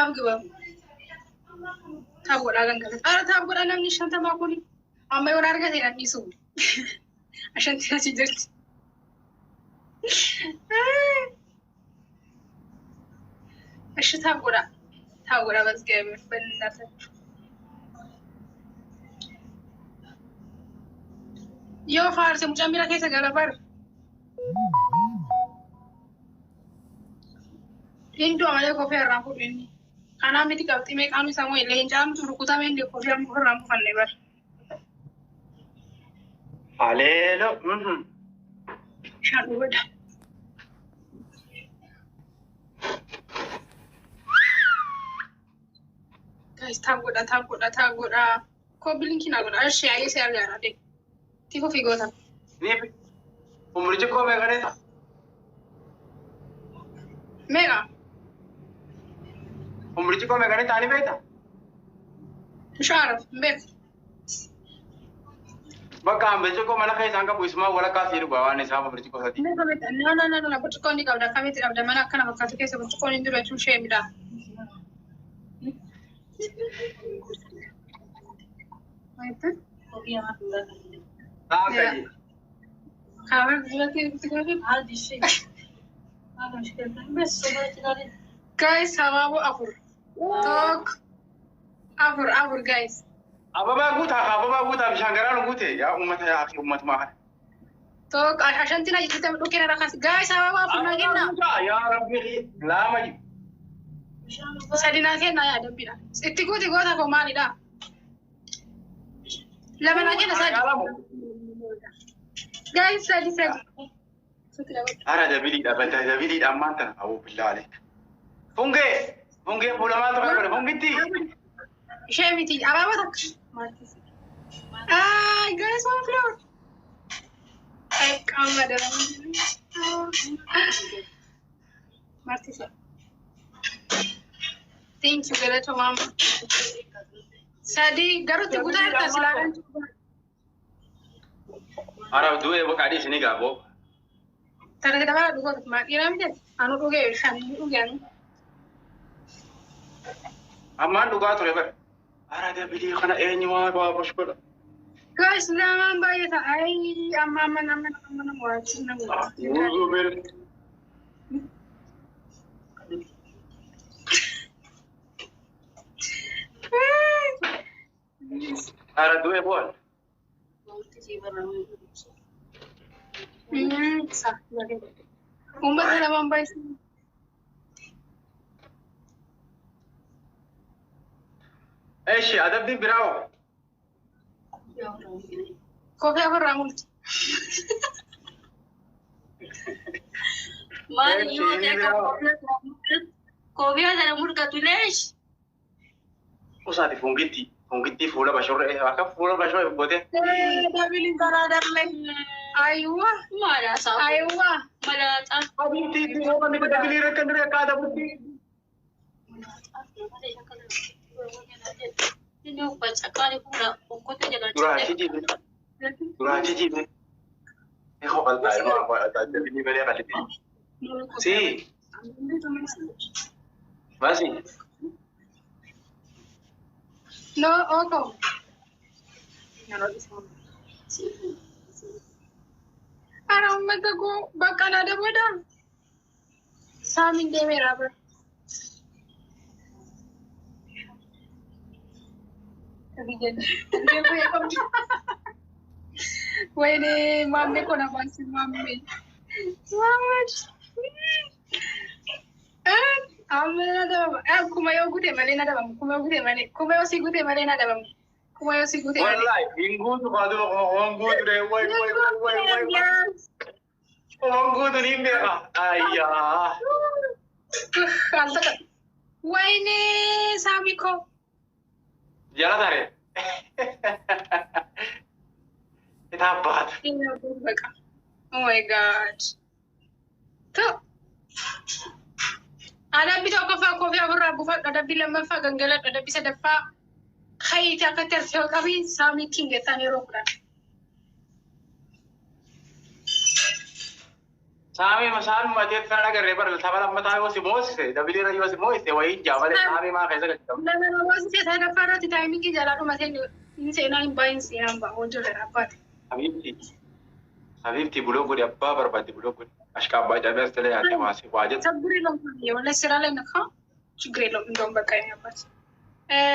Tap ግበሩ. Tap godhaa gangalata. Ara tap godhaa namni 50 kun amma yoo argate nan dhiisu. Ashantiin achi jirti. እሺ tap godhaa. Tap godhaa በእግዚአብሔር በእናታችሁ። Yoo faarse mucaan bira keessa gala bar. Hinduu malee kofee irraa fuudhu inni. Kanaa miti qabxii meeqaan isaa moo leencaan rukutame inni kofee irraa buufanne bar. Aleelo. Bishaan dhugada. Guys, tap godhaa, tap godhaa, tap godhaa. Copy link naa godhaa. Ishee ayyee see argaara de. Tifoo fi goota. Ni umrichi koo meeqa? Meeqa? Umrichi koo meeqa ta'anii beektaa? Bishaan hin beeku. Bakka birciqoo mana keessaan qabu isumaa walakkaa sii dhugaa waan isaa birciqoo sadii. Meeqa beekta? No, no, no, no, burcuqqoon ni qabda. Akkamitti qabda? Mana akkana fakkaatu keessa burcuqqoon hin jiru jechuun ishee midhaa. Ta'a. Guys, habaaboo afur. Tokko. Afur, afur, guys. Ababaa guutaa, ababaa guutaa, bishaan garaa nu guute yaa uummata, yaa akhi uummata maa kana. Tokko, ashantiin ajitti dhukkee irra kaas. Guys, habaaboo afur naa kenna. Yaa Rabbi lama jiru. Sadi naa kenna yaa dambiidha. Itti guuti goota koo maalidha? Lama naa kenna, sadi. Guys, sadi, sadi. Ara dabiliidha badda dabiliidha ammaan tana awuu billaa aleek. Fungee fungee fuula maaltu kana godhe fungitti. Ishee miti abaaboo takka. Ah, guys, one flower. Qaama daramu. Martisa. Thank you, galatooma mama. Sadi garuu itti guutaa jirta silaa. Ara du'ee boqaadhii isinii gaaboo. Tana dabala dhugoo maa dhiiraa miti anu dhugee bishaan ni dhugee anu. Ammaan dhugaa ture bara. Ara dabilii kana eenyu waa baabash godha. Guys, lamaan baay'ata. Ay, amma amma nama nama nama waachi nama. Wuuzuu bil. Ara du'ee bool. Uummata lamaan baay'isa. Eshi adabbiin biraa hoo? Kofee ofirraa multi. Maal yoo ta'e kophee sana mul'atu leesh. Usaati fungitti fungitti fuula bashorree akka fuula bashorree gootee. Dabiliin karaa darbe. Aywa. Malaasaa. Aywa. Malaaxaa. Abinti itti dabilii rakkan diree akka adabutti. Inni uffata qaali fuula okkotee jala. Duraachi jibe. Duraachi jibe. Ejo qal'aa ilma dabilii malee qal'ite. Si. Basi. No, oko. Ara uummata koo bakka na dabooda. Saamiin deemeera bara. ወይኔ ማሜ እኮ ነው ባንቺ ማሜ ማመድ amma na dabama kuma yoo gute malee na dabamu, kuma yoo gute malee, kuma yoo si gute malee na dabamu, kuma yoo si gute malee. Wallahi hin guutu baaduma kuma kuma guutu dee way way way way way. Kuma guutu ni beeka. Ayyaa. Al takka ወይኔ ሳሚ እኮ Jala tare. የታባት በቃ oh my God. Adabbii tokkoffaa kofee ofirraa buufadhu, adabbii lammaffaa gangaladhu, adabbii sadaffaa kayitii akka tartee qabii saamii king jettaan yeroo 10. Saamii masaan matee sana agarree bara tapha lammataa yoo si moosise dabilii irra yoo si moosise wayii jaamale saamii maa keessa galchitamu. Lama moosise sadaffaa irratti taayimingii jalaa dhumatee hin seenaa hin baay'in seenaan ba'a hojii abbaate. Habiibti. Habiibti buloo godhi abbaa barbaadde buloo godhi. Ashqaabbaa cabee as talee yaadde maasii waa jettu. ችግር የለውም የሆነ ስራ ላይ ነካ ችግር የለውም። እንደውም በቃ የኔ አባት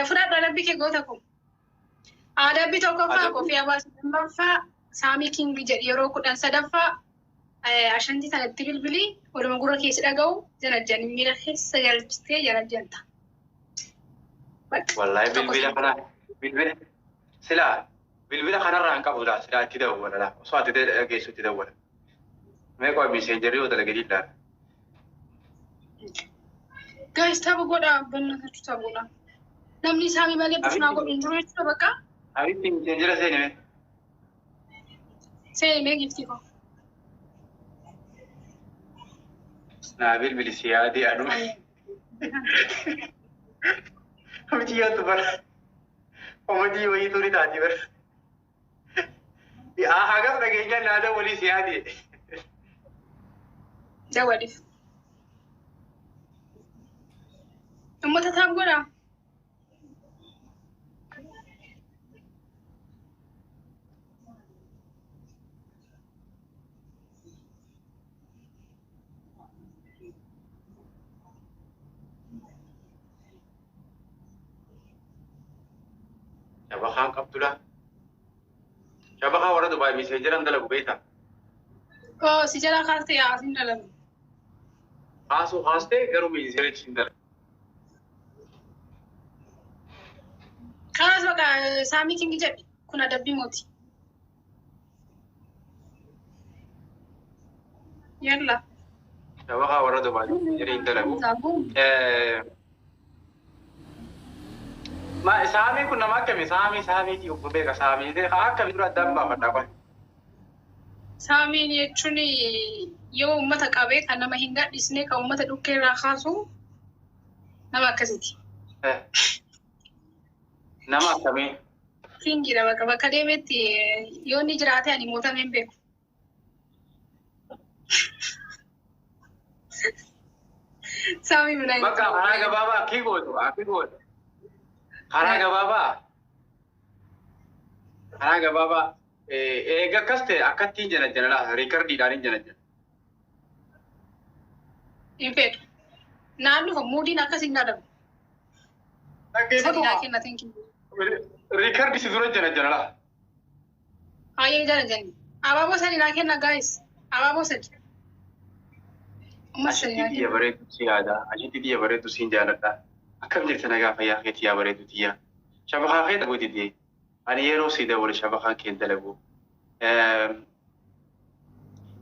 fudhadhu adabbii kee goota kun. Adabbii tokkoffaa koffii baasu lammaffaa saamii king jedhi yeroo 10 sadaffaa ashantii sanatti bilbilii waluma gurra keessa dhaga'u janajjan miila keessa galchitee janajjanta. Wallaahi bilbila kana bilbila silaa bilbila kanarraa hin qabu laa silaa itti dawwala laa osoo ati dhageessu itti dawwala. Mee qo'a miseenjarrii yoo dalagee ilaala. Gaayis tapha godhaa bannatachuu tapha godhaa. Namni saamii malee bushnaa godhu hin jiru jechuudha bakka. Habiibti miseenjara seeni mee. Seeni mee giftii koo. Naa bilbili si yaadee aduu. Hojii yoo bara. Hojii wayii turi taati bara. Hagas dhageenyaan naa dawwalii si yaadee. Dawwaliif. Uummata taaf godhaa. Shabakaan qabdudha. Shabakaa warra Dubaay miseenjaran dalagu beektaa? Oo si jalaa kaastee yaa hin dalagu. Kaasuu kaastee garuu miseenjerichi hin dalagu. Kaas baqa saamii kingi jedhi kun adabbii mooti. Yalla. Shabakaa warra Dubaay miseenjarii hin dalagu. Ma saamii kun nama akkami saamii saamii obbo beeka saamii akkami dura addaan baafadhaa qofa. Saamiin jechuun yoo uummata qabee kan nama hin gadhiisne kan uummata dhukkee irraa kaasu nama akkasiiti. Nama akkamii? Kingiidha bakka bakka deemetti yoo inni jiraate ani mootamee hin beeku. Saamii minaa. Bakka karaa gabaabaa akki gootu akki gootu. Karaa gabaabaa eega akkas ta'e akkattiin jana jana laa riikardiidhaan hin jana jana. Hin fedhu. Naan dhufa muudiin akkas hin adabu. Riikardi si dura jana jana laa. Hayyee jana jani. Abaaboo sadi naa kenna gaayis. Abaaboo sadi. Ashitti xiyya bareedu si yaada. Ashitti xiyya bareedu siin jaaladha. Akkam jirta nagaa fayyaa keetii yaa bareedu xiyya. Shabakaa kee dalagu didee. Ani yeroo si dawwale shabakaan kee dalagu.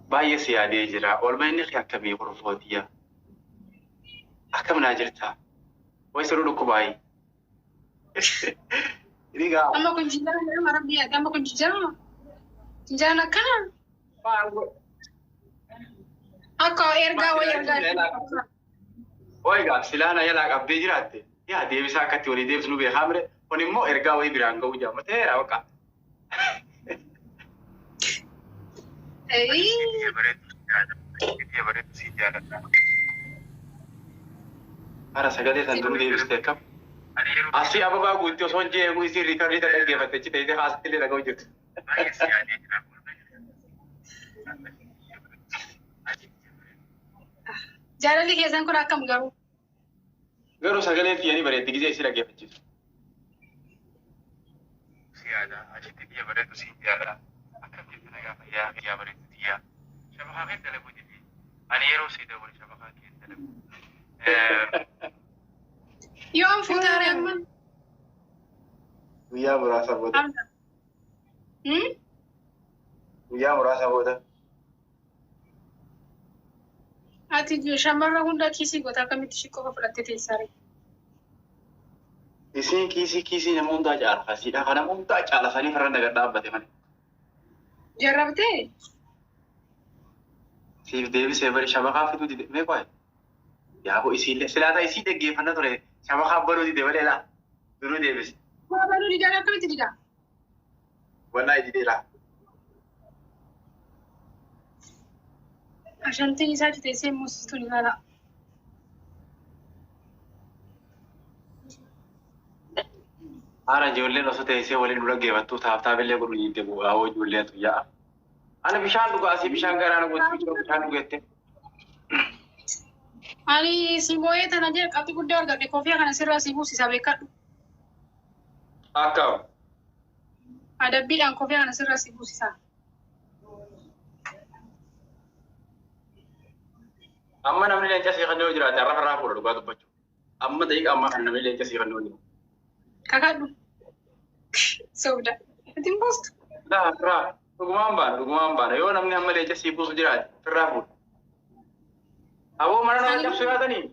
Baay'ee si yaadee jira. Oolmaa inni kee akkamii qorfoo xiyya. Akkam naa jirta? Wayi siruu dhukkubaayii. Amma kun jinjana jedhama rabbi yaade. Amma kun jinjana. Jinjana akkana. Akka ergaa wayi ergaa. Oiga, silaana yalaa qabdee jiraatte yaa deebisaa akkatti walii deebisnu beekaa mire kun immoo ergaa wayii biraan ga'uu jaammateera baqa. Hara sagalee san duruu deebistee akkam? Asii ababaa guutti osoo hin jeequu isii riikardii dhaggeeffatte achi ta'ee haasatti illee dhaga'u jirtu. Jaalalli keessan kun akkam garuu? Garuu sagalee tiyyanii bareeddi gisee isii dhaggeeffachiisu. Siyaada achitti xiyya bareedu siin jaalladha. Akkam jirtu nagaa fayyaa fayyaa bareedu xiyyaa. Shabakaa kee dalagu jedhee. Ani yeroo si dawwale shabakaa kee dalagu. Yoom fuutaare amma? Guyyaa muraasa booda. Guyyaa muraasa booda. Ati shamarra hunda kiisii goota akkamitti ishee qofa fudhattee teessaare? Isiin kiisii kiisii nama hundaa caala. Kasiidha kana hundaa caala sanii farra nagar dhaabbate malee. Jarrabtee? Siif deebisee bari shabakaa fiduu dide mee qo'e? Yaaboo isiillee silaata isii dhaggeeffannaa ture shabakaa banuu dide malee laa duruu deebise. Waa banuu didaa akkamitti didaa? Wallaahi didee laa. Ashantiin isaa teessee moosistuun ilaala. Haara ijoolleen osoo teessee waliin dura geeffattuu taaftaaf illee godhu dhiibde bu'aa hoo ijoolleetu yaa'a. Ani bishaan dhugaa asii bishaan garaa na gochuu bishaan dhugette. Ani si moo'ee tana jee qabxii guddaa argadhe kofiyaa kana sirraa si buusisa beekadhu. Akkam. Adabbiidhaan kofiyaa kana sirraa si buusisa. Amma namni leenca sii kanneen yoo jiraate arrafa irraa fuudha dhugaa dubbachuu. Amma daqiiqa ammaa kana namni leenca sii kanneen yoo jiraate. Kakadhu. Sobda. Ittiin buustu. Laa firraa dhugumaan baana dhugumaan baana yoo namni amma leenca sii buusu jiraate firraa fuudha. Aboo mana nama cabsu yaatanii.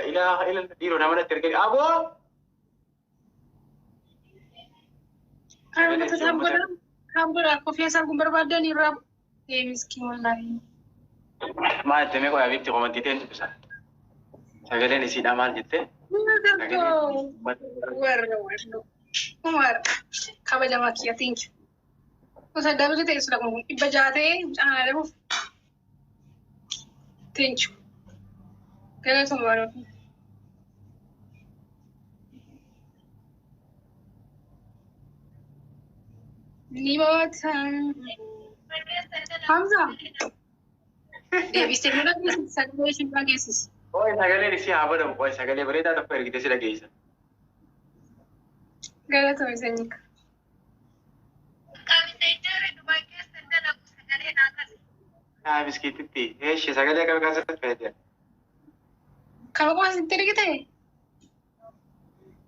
Ilaa ila dhiiroo nama natti erganii aboo. Harmata kan godhaa kofiyaa isaa kun barbaadan irraa. Ee miskiin wallaahi. Maal jettee meeqa yaabiitti qomantii ta'een dubbisa. Sagaleen isiidhaa maal jettee? Warra warra. Umar kabajamaa kiyya thank you. Gosa dabali ta'e sula kun 600 ta'e mucaan adabuuf. Thank you. Galatuma baroofi. Ni baata. Hamza. Deebistee nu dhageessisi sagalee ishee dhageessisi. Ooyi sagaleen isii haa badamu ooyi sagalee bareedaa tokko ergite si dhageessa. Galatuma sanyika. Haa biskiititti eeshi sagalee kam keessatti fayyadame. Kama qofa sitti ergite?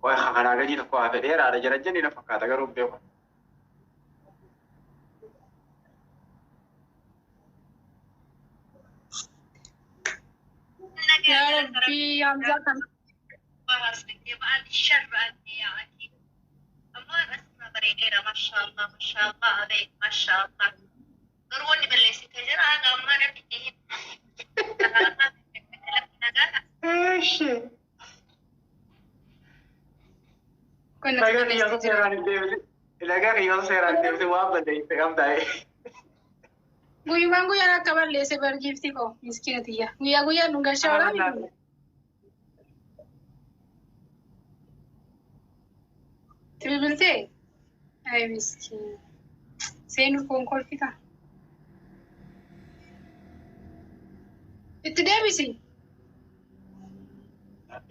Ooyi kanaa gadii tokko haa fedheeraadha jara jenni na fakkaata garuu beeku. Yaa Rabbi Hamzaa kana. Eeshi. Nagaa kiyyoota seeraan hin deebise. Nagaa kiyyoota seeraan hin deebise waan balleessite qabdaa'e. Guyyumaan guyyaan akka balleesse bargiifti koo miskiina tiyya. Guyyaa guyyaan nu galcha oolaa. Tibibiltee? Ay miskiina. Seenuu koon kolfita. Itti deebisi.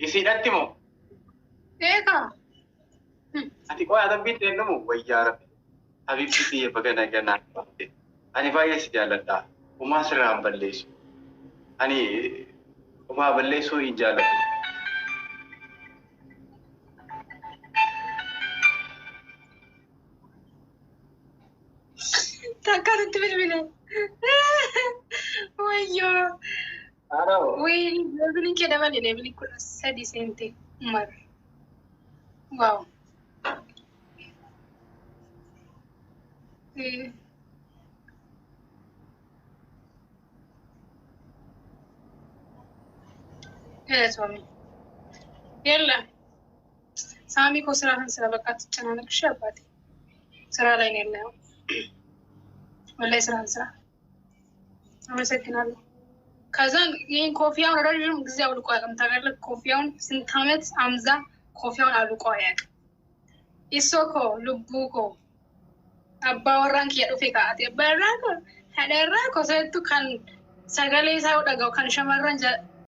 Isiidhatti moo? Eegaa. Ati qoy adabbiin eenyumu wayyaa rabbi. Habibti tiyya baga nagaa baate. Ani baay'ee si jaalladha. Umaa sirraa hin balleessu. Ani umaa balleessuu hin jaalladhu. Takka nutti bilbile. Wayyoo. Haadha. Wayii leebiliin kee dabale leebilii 13 seente Umar. Waaw. Galatoomi. Yalla. Saamii koo ስራ ስራ በቃ ትጨናነቅ። እሺ አባቴ ስራ ላይ ነው ያለው። ወላሂ ስራህን ስራ። አመሰግናለሁ። ከዛን ይህን ኮፊያውን ረዥም ጊዜ አውልቆ አያውቅም። ታውቃለህ? ኮፊያውን ስንት ዓመት አምዛ ኮፊያውን አውልቆ አያውቅም። Isoo koo lubbuu koo abbaa warraan kiyya dhufe kaa'ate abbaa warraa koo haadha warraa koo sanattu kan sagalee isaa dhaga'u kan shamarran